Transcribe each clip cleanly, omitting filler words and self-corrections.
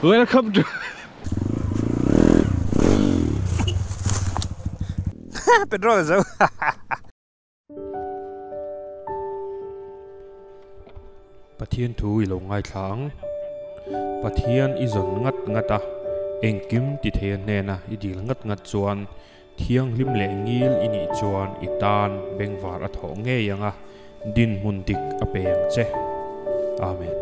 Welcome to Petrol zo. Pathian thu i lo ngaithla ang. Pathian i zawn ngat ngat a, engkim ti thei a hnena i dil ngat ngat chuan thianghlim leh ngil i nih chuan i tan bengvar a thawh ngei ang a, dinhmun dik a pe ang che. Amen.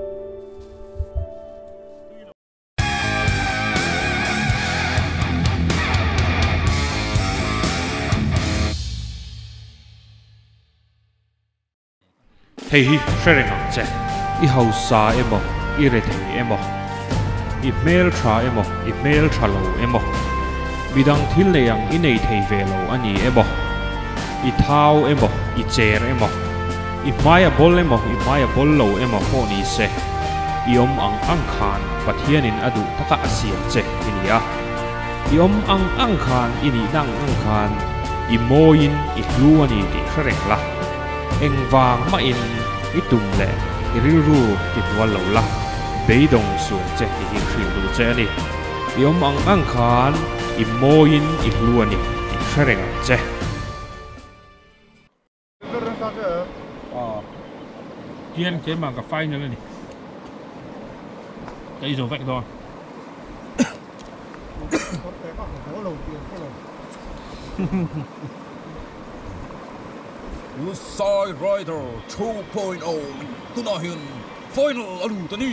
Hei hi hre reng ang che, i hausa emaw, i rethei emaw, i hmeltha emaw, i hmeltha lo emaw, midang thil nei ang i nei thei ve lo a ni emaw, i thau emaw, i cher emaw, i hmai a bawl emaw, i hmai a bawl lo emaw pawh ni se, i awm ang ang khan Pathianin a duh taka a siam che i ni a. I awm ang ang khan, i nihna ang ang khan i mawiin i hlu a ni tih hre reng la. Engvang mahin i tum leh i rilru ti hnual lo la, beidawng suam che tih hi hrilh duh che a ni. I awm ang ang khan i mawiin i hlu a ni tih hre reng ang che. Tian keimah ka final a ni. Ka i zo vek dawn. Lusai Rider 2.0 tunah hian final a lut a ni.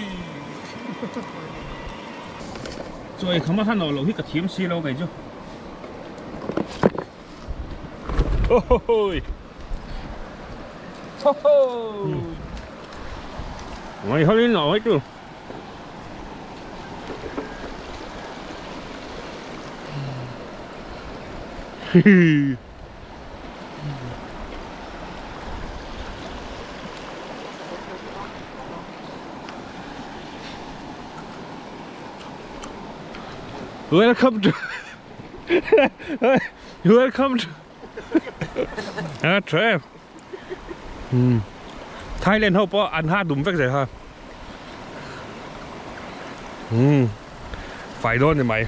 Chawi khama han awh loh hi ka thiam si lo kei chu. Ohoi! Ho ho! Ngai halin a awih chu. Welcome to Welcome to À, trời em. Thailand ho pawh an ha dum vek zel ha. Umm fai dawn ni mai.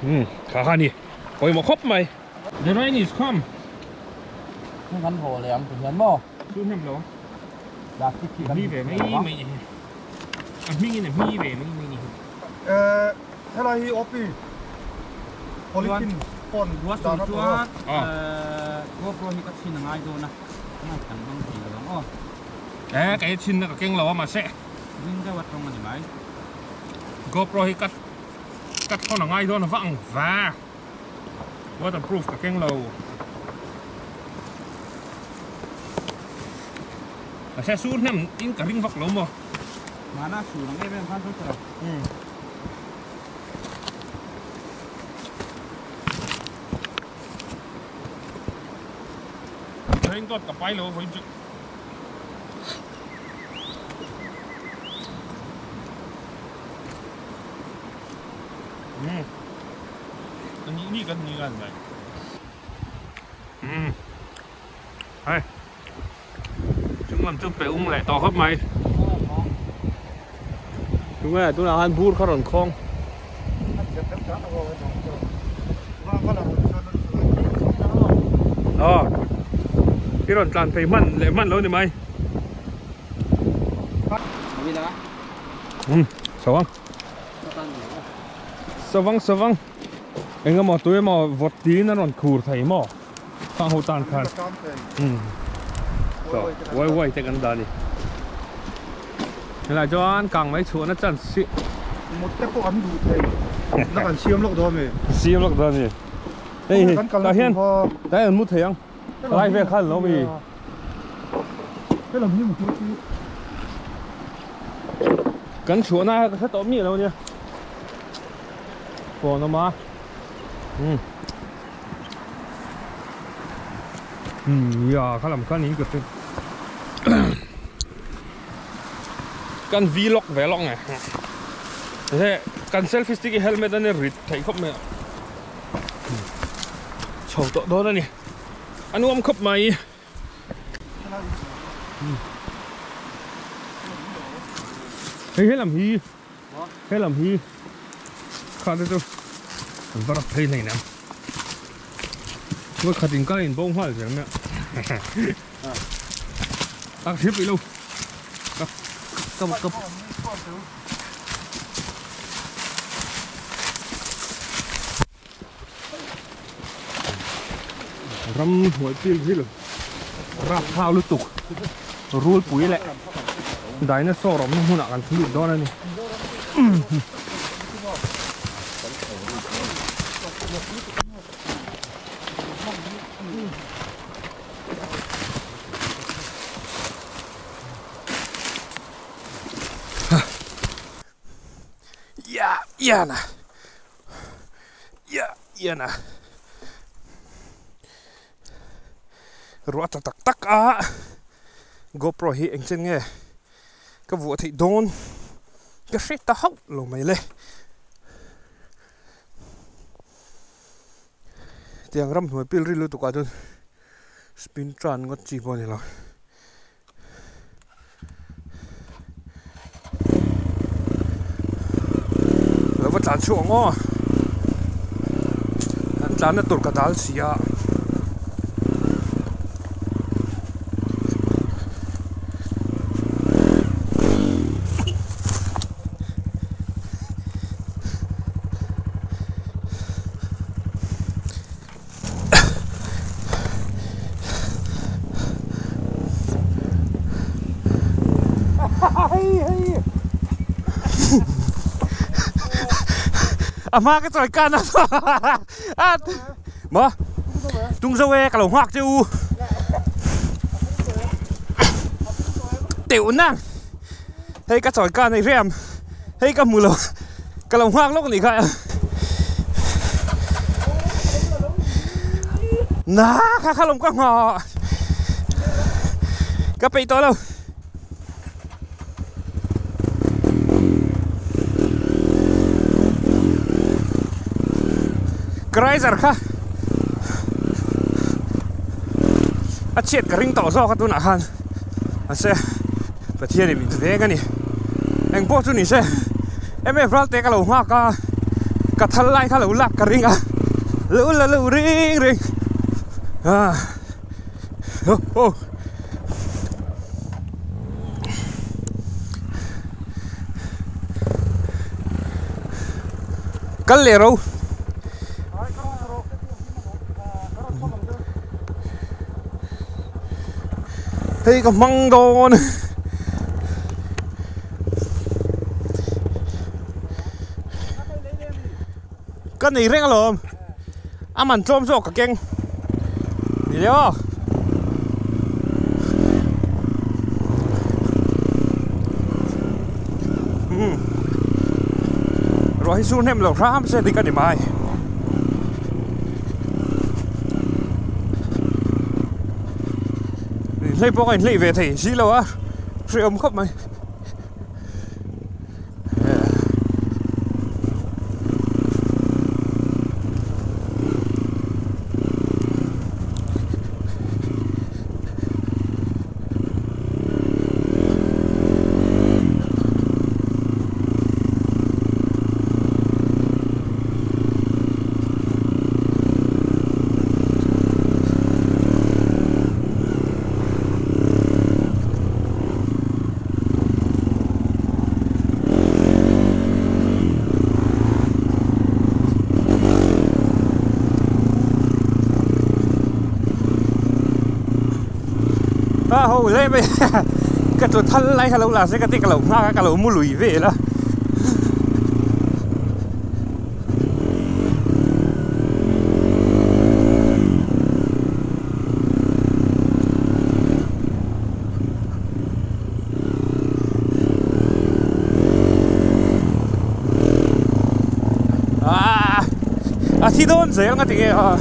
Umm kha kha ni pawimawh khawp mai. The rain is come. Heng kan haw leh ang ti hian maw? Chu hnem lo. Plastic khi kan Mi ve mai mai ni hi. A hming in a mi ve mai mai ni hi. Eh helai hi OP polythene phone dan a tawh a. GoPro hi ka chhin a ngai dawn a, ngai kan hmang thei lo ang aw. Eh kei chhin na ka keng lo a mahse. Ring deuh a tawng a ni mai. GoPro hi ka ka thawn a ngai dawn a va ang va. Waterproof ka keng lo. Mahse sur hnem in ka ring vak lo maw. Mahna sur ang em em khan chu tawh. Umm. Raincoat ka pai lo vawiin chu. Umm. Ni ni kan ni ngan mai. Umm. Hei. Chung lam chu pe ung leh tawh khawp mai. Tunge tunah khan bur kha rawn khawng. Aw i rawn tlan phei hman leh hman lo ni mai. Umm savang. Savang savang. Engemaw tuemaw vawt tiin an rawn khur thei maw. Khang ho tan khan so wai wai te kan dah a ni helai chuan kang mai chhuahna chance hi mut te pawh an duh thei na kan siam lawk dawn a mi siam lawk dawn a ni hei hi tah hian tah hian an mu thei ang lai vel khan lo mi helam hi mu chu kan chhuahna ka hre tawh miah lo ania phone awm a umm. Umm ya kha lam khan in ka hre kan vlog ve lawk nge he kan selfie stick hi helmet a ni rit theih khawp mai a chho tawh dawn a ni a nuam khawp mai. Hei helam hi helam hi kha te chu an va rak phei hleinem vawi khat in kal in bo nghal zel mai a a ka thlir peih lo ka ka ka Ram hnuai pil zil rap thau lutuk rulpui leh dinosaur awmna hmunah kan thlir dawn a ni. Ya yana. Ia ian a ruah tla tak tak a GoPro hi eng chen nge ka vuah theih dawn ka hre ta hauh lo mai le tiang ramhnuai pil ri lutuk ah chuan spin tan ngawt chi pawh a ni lo. Lo va tlan chhuak ang aw an tlanna tur ka dal si a. A hma ka chawi kan a maw tung zo e ka lo nghak che u teuh nang hei ka chawi kan a i hriam hei ka hmu lo ka lo nghak lawk a nih kha na kha kha lawm ka nghah ka peih tawh lo. Kraizer kha a chhiat ka ring tawh zawk a tunah khan mahse Pathianin min veng a ni. Eng pawh chu ni se MF Ralte ka lo nghak a, ka thal lai kha lo lak ka ring a, lo la lo ring ring ah oh oh. Kal leh ro. Hei ka hmang dawn. Ka nei reng alawm. A man tlawm zawk ka keng. Ni le aw. Hmm. Ruah hi sur hnem lo hram se dik a ni mai. Inhlei pawh ka inhlei ve thei si lo a, hrehawm khawp mai. A ho hle mai ka tlu thal lai kha lo la se ka ti ka lo nghak a ka lo mu lui vel a. Ah, a thi dawn zel nga tinge a.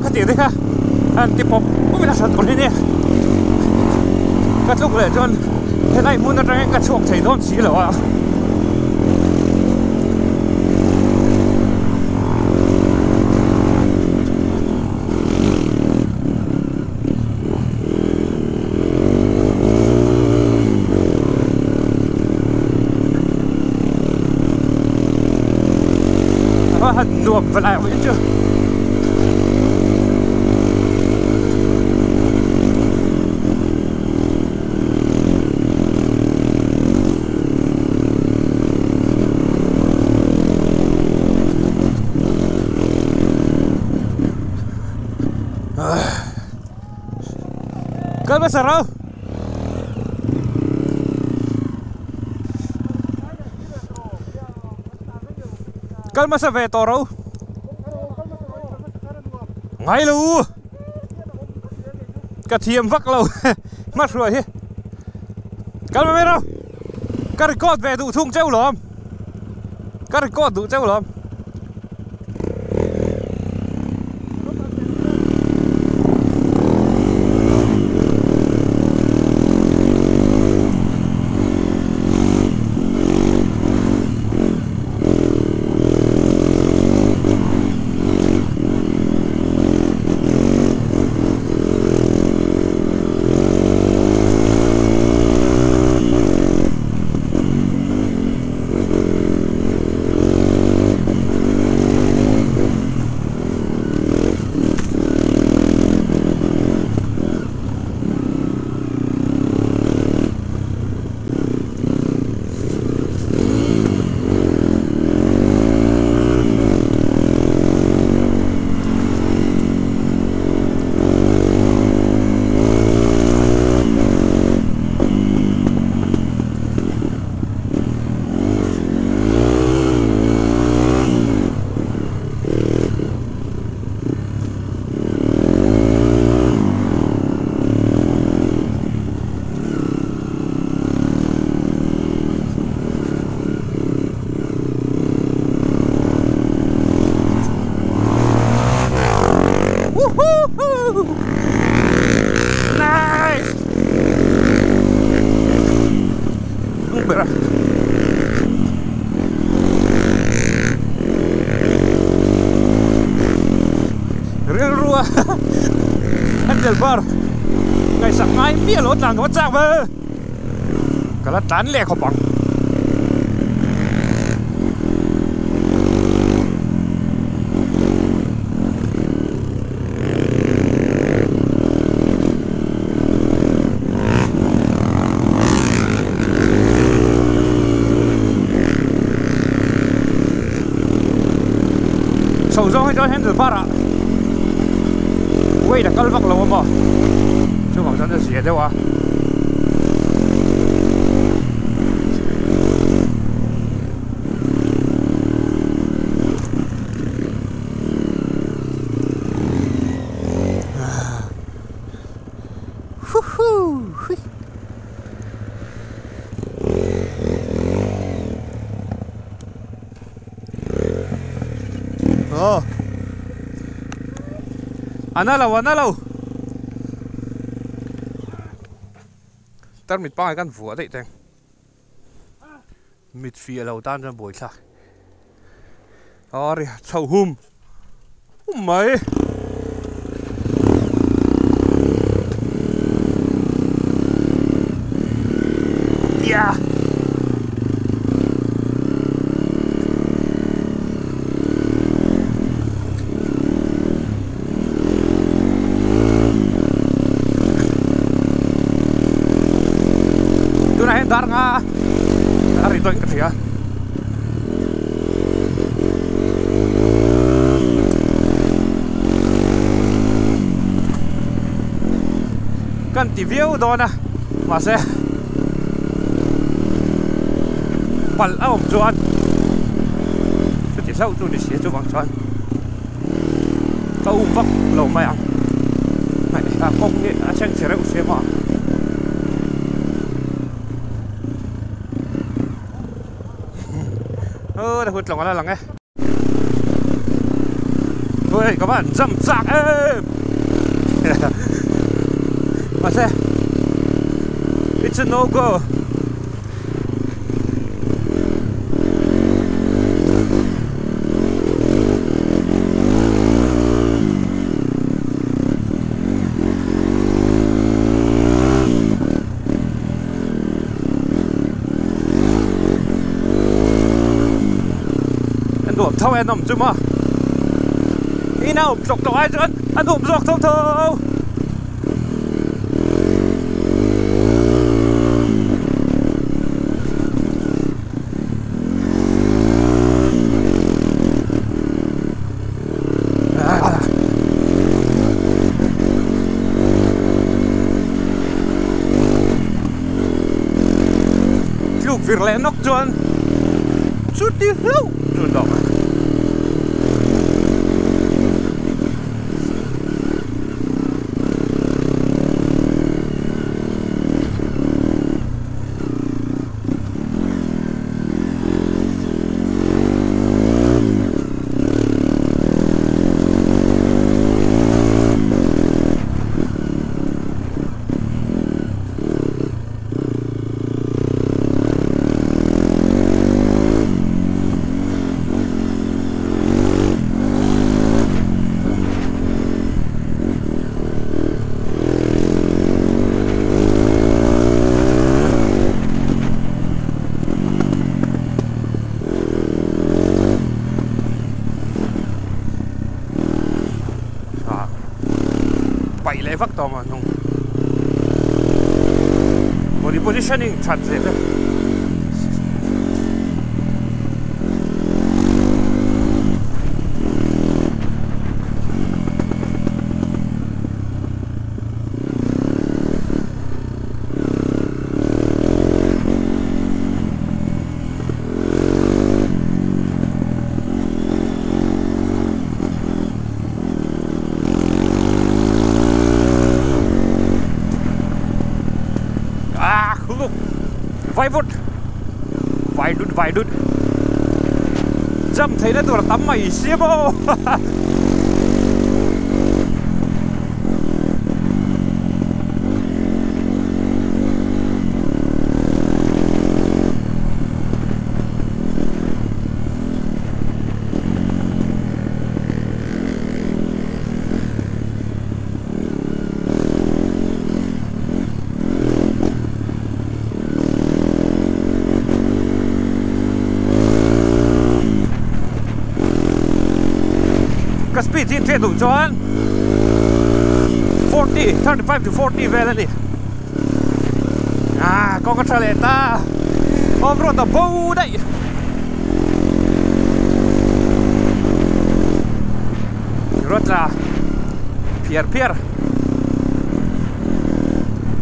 khatiang te kha an ti pawp pawp in a hran tur hi nia ka tluk leh chuan helai hmun atangin ka chhuak thei dawn si lo a. A han nuam va lai ang chu. Kal hmasa ro. Kal hmasa ve tawh ro. Ngai lo u. Ka thiam vak lo hmahruai hi. Kal hma mai ro. Ka record ve duh thung cheu lawm. Ka record duh cheu lawm. Nice! Ber a. Rilru a handlebar ngaihsak ngai miah lo tlan ka va chak ve. Ka la tlan leh khawp ang. Chho zawng hi chuan handle bar ah weight a kal vak lo a maw chuvang chuan a zia deuh a. Aw a na lo a na lo tarmit pangai khan vuah daih teng mit fiah lo tan chuan buaithlak aw ri chho hum hum mai. Yeah. Tunah hian dar nga a ri tawhin ka hria. Kan ti viau dawn a mahse palh a awm chuan chuti hlauh chu ni si chuvang chuan ka um vak lo mai ang a kawng hi a chhengchhe reuh sia maw. Ơ, là hụt lỏng là lằng ấy. Ui ka van jump chak em mahse it's a no go. A nuam tho e nawm chu maw ina awm tlawk tlawk ai chuan a nuam zawk tho tho. Tluk vir leh nawk chuan chuti hlauh chu dawk. Paih leh vak tawh maw hnung body positioning that zet a. Ah, khuluk vaivut vaidut vaidut jump theihna tur a tam mai sia maw Ka speed hi hriat duh chuan 40, 35 to 40 vel a ni. Ah, kawng a tha leh ta. Off road a bo daih. Road tla phiar phiar.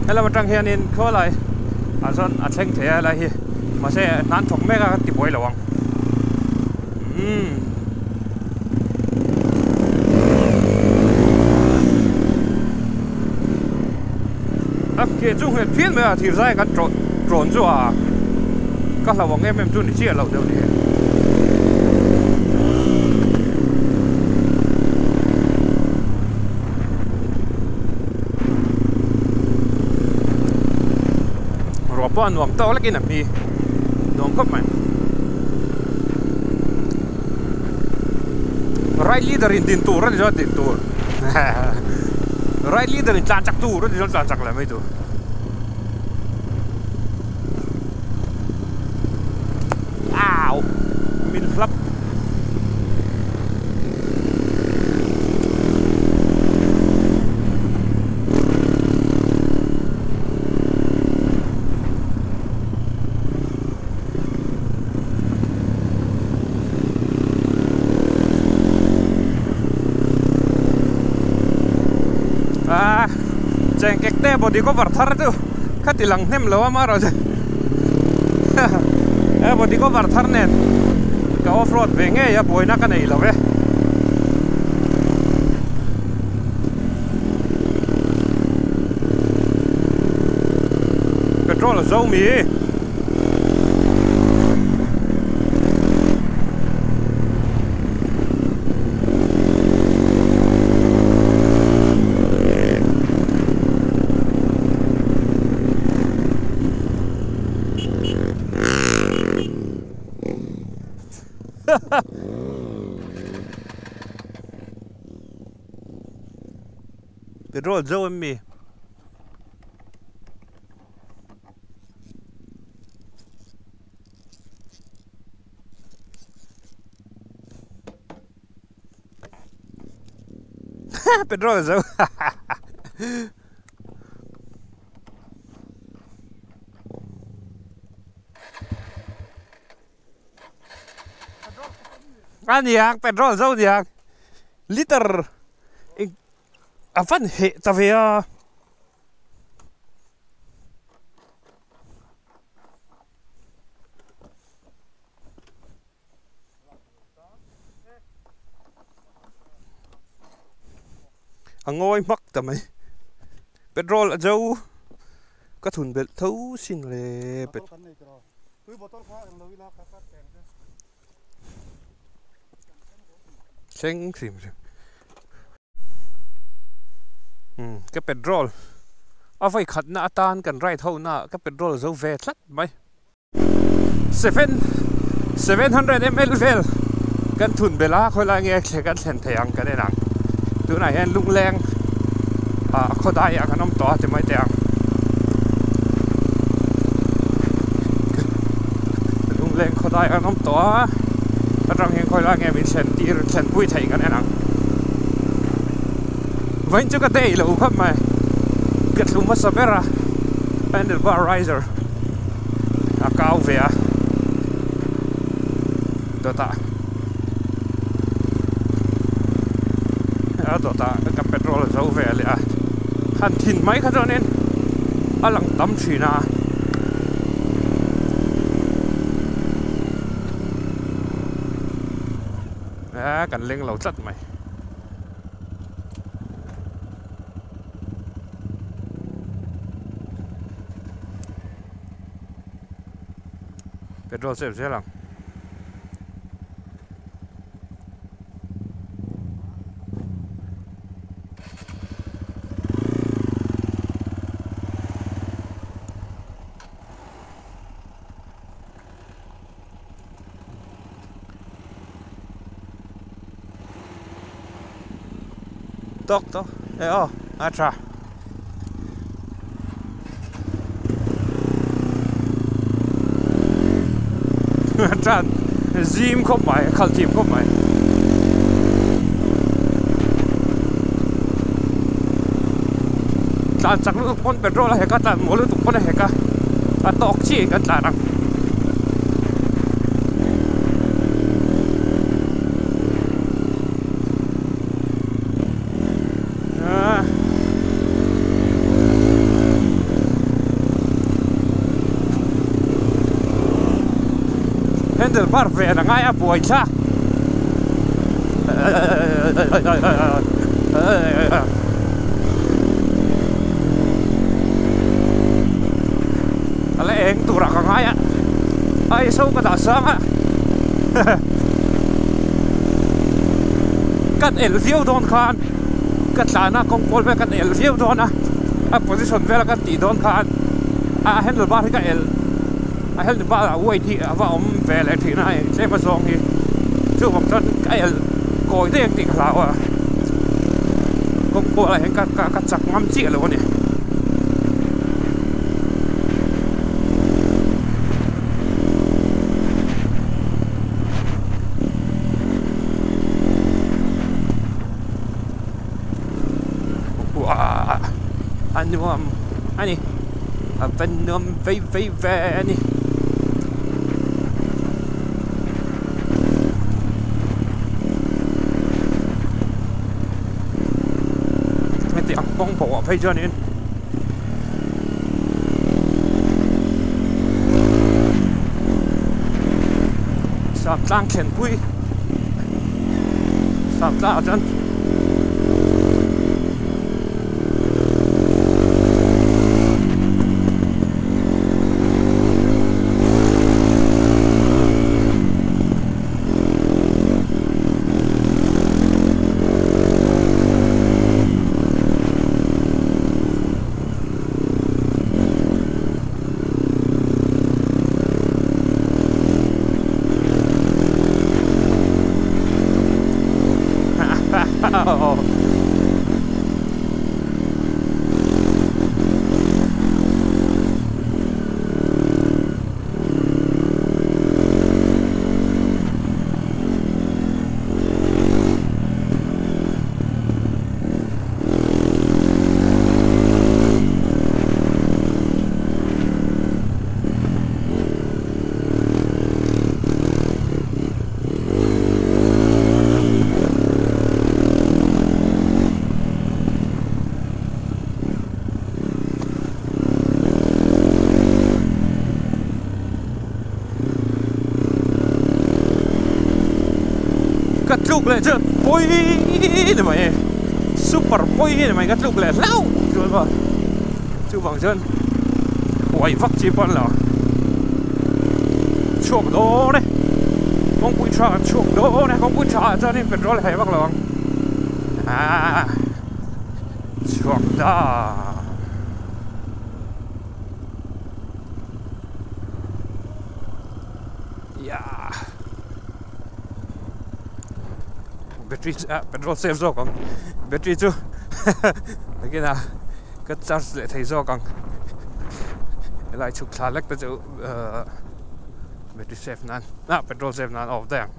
Hello atang hianin khawlai ah chuan a thleng thei a helai hi mahse hnan thawk mek a kan ti buai lo ang. Umm. A ke chu nghet phian mai a thir zai kan tawh tawn chu a ka hlau ang em em chu ni chiah loh deuh ni e. Ruah pawh a nuam tawk lekin a hmi nuam khawp mai. Right leader in din tur a ni chuan din tur right leader in tlan chak tur a ni chuan tlan chak leh mai tur. Au min hlap. Ah chengkek te body cover thar chu kha ti lang hnem lo a marawh chu he body cover thar nen ka off road ve ngei a buaina ka nei lo e. Petrol a zo mi. Petrol zo em mi? Petrol zo. A niang petrol zo niang liter a van heh ta ve a. A ngawi hmak ta mai petrol a zo ka thun belh tho sin le thleng hrim hrim umm ka petrol a vawi khatna atan kan ride ho na ah ka petrol a zo ve tlat mai. 700 ml vel kan thun belh a khawilai nge thleng kan thlen thei ang kan en ang tunah hian lungleng ah khawdai ah kan awm tawh a ti mai teh ang lungleng khawdai ah kan awm tawh a atang hian khawilai nge min thlen tir thlen pui theih kan en ang vawiin chu ka daih lo khawp mai ka thlu hmasa ber a handlebar riser. A kau ve a dawtah a dawtah ka petrol a zo ve leh a han thin mai kha chuanin a lang tam thin a kan leng lo tlat mai. Petrol save zel ang. Tawk tawk e aw a tha. Tran zim khawp mai khalh thim khawp mai. Tlan chak lutuk pawn petrol a hek a tlan mawl lutuk pawn a hek a a tawk chiah in kan tlan ang. Handle bar ven a ngai a buai thlak a la eng turah ka ngai a ai so ka dah sang a. Kan el viau dawn khan ka tlan a kawng pawl vel kan el viau dawn a a position vel a kan tih dawn khan a handle bar hi ka el a handle bar ah weight hi a va awm ve leh thin a hei tlem a zawng hi chuvang chuan ka el kawi daih ang tih ka hlau a kawng pawl ah hian ka ka chak ngam chiah lo a ni. A nuam a ni a va nuam vei vei ve a ni. Heti ang kawng bawhah phei chuanin. Sam tlang thlen pui sam tlang ah chuan tluk leh chuan pawi ni mai super pawi ni mai ka tluk leh hlauh chuan maw chuvang chuan huai vak chi pawh an lo chhuak dawn e kawngpui tha kan chhuak dawn e kawngpui tha ah chuanin petrol heh vak lo ang aaa chhuak ta. Yeah. Battery ah petrol save zawk ang battery chu nakin ah ka charge leh thei zawk ang helai chhuk thla lek te chu ahh battery save nan ah petrol save nan off daih ang.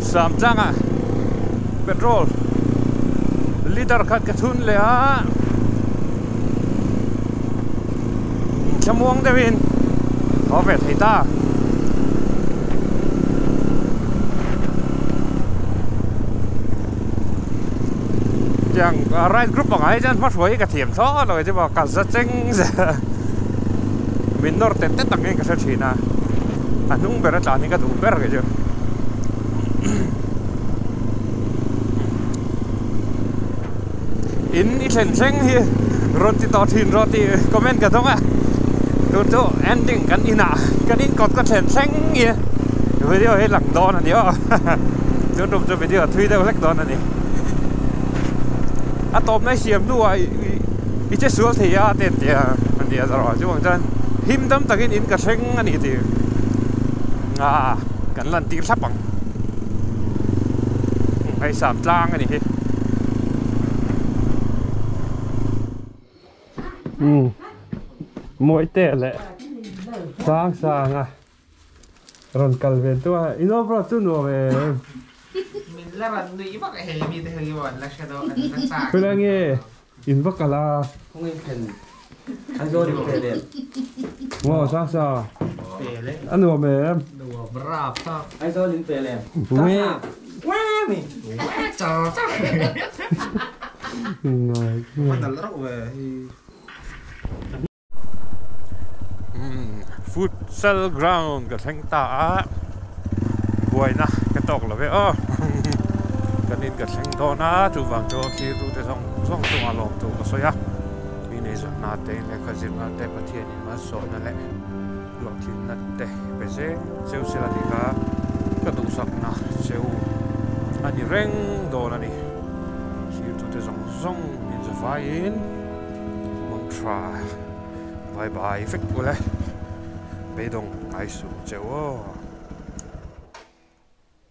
Sam tlangah petrol liter khat ka thun leh a thlamuang deuhin haw ve thei ta. Tiang ride group ang ah hi chuan hmahruai hi ka thiam thlawt lo chu maw ka za cheng zel min nawr tet tet ang hian ka hre thin a a hnung ber a tlan hi ka duh ber kei chu in i thlen thleng hi rawn ti tawh thin rawh tih comment ka dawng a tun chu ending kan inah kan inkawt ka thlen thleng hi video hi lang dawn a ni aw. Tun tum chu video thui deuh hlek dawn a ni. A tawp na siam hnuah i che sual thei a te an ti a a nia zawrh ah chuang chuan him dam takin in ka thleng a ni tih ah kan lan tir thlap ang. Hei sam tlang a ni hi. Umm mawi teh leh sang sang a. Rawn kal ve tu a, in off-road chu nuam em? Min la rawn nui vak a hei mi te hi an la hre dawn an la chak. Khawilai nge in va kal a? Kawng in thlen Aizawl in pe leh. Maw sang sang. Pe leh. A nuam em? Nuam rap thlak. Aizawl in pe leh. Nge. Nge mi. Nge char char. Ngai. Va nalh reuh ve hei. Futsal ground ka thleng ta a buaina ka tawk lo ve aw kan in ka thleng dawn a chuvang chuan thlir tute zawng zawng chungah lawm tur ka sawi a mi nei zawhna te lehkha zirna te Pathianin malsawmna leh hlawhtlinna te pe zel cheu sela tih kha ka duhsakna cheu a ni reng dawn a ni thlir tute zawng zawng min zavaiin. Mantra bye bye vek ule beidawng ngai suh che aw.